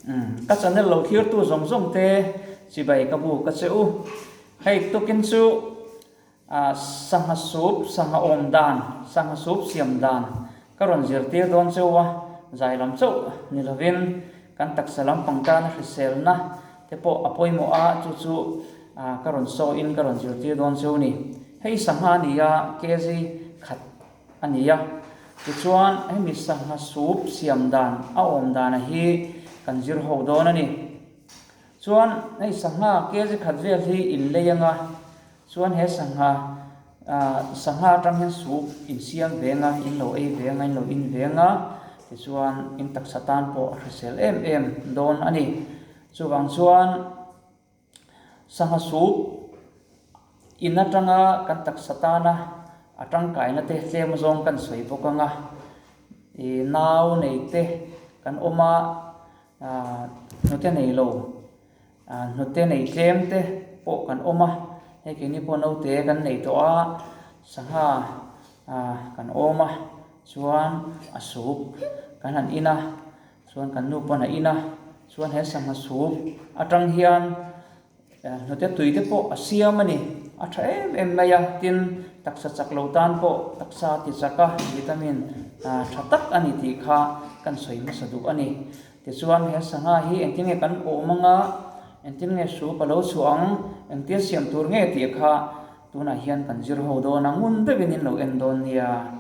Umm ka channel lo thlirtu zawng zawng te chibai ka bu ka che u. Hei tukin chu ah sangha sup sangha awm dan sangha sup siam dan ka rawn zirtir dawn cheu a, zai lam chauh ni lovin kan taksa lampang tana hriselna te pawh a pawimawh a, chu chu ah ka rawn sawiin ka rawn zirtir dawn cheu ni. Hei sangha a ni a, kg khat. a ni a. Tichuan, hemi sangha sup siam dan a awm dana hi kan zir ho dawn a ni. Chuan, hei sangha kg khat vel hi in lei anga, chuan he sangha ah sangha atang hian sup in siam ve anga, in lo ei ve anga, in lo in ve anga, tichuan in taksa tan pawh a hrisel em em dawn a ni. Chuvang chuan. Sangha sup in atanga kan taksa tana a tangkaina te tlem zawng kan sawi bawk ang a, ih nau nei te kan awm a, ah hnute nei lo ah hnute nei tlem te pawh kan awm a, hei keini pawh naute kan nei tawh a, sangha ah kan awm a chuan a sup kan han in a. Chuan kan nu pawn a in a, chuan he sangha sup atang hian hnute tui te pawh a siam a ni, a tha em em mai a, tin taksa chak lo tan pawh taksa ti chak a vitamin tha tak a ni tih kha kan sawi hmasa duh a ni. Tichuan he sangha hi engtin nge kan awm anga, engtin nge sup a lo chhuah ang, engtia siam tur nge tih kha tunah hian kan zir ho dawn a, ngun deuhin in lo en dawn nia.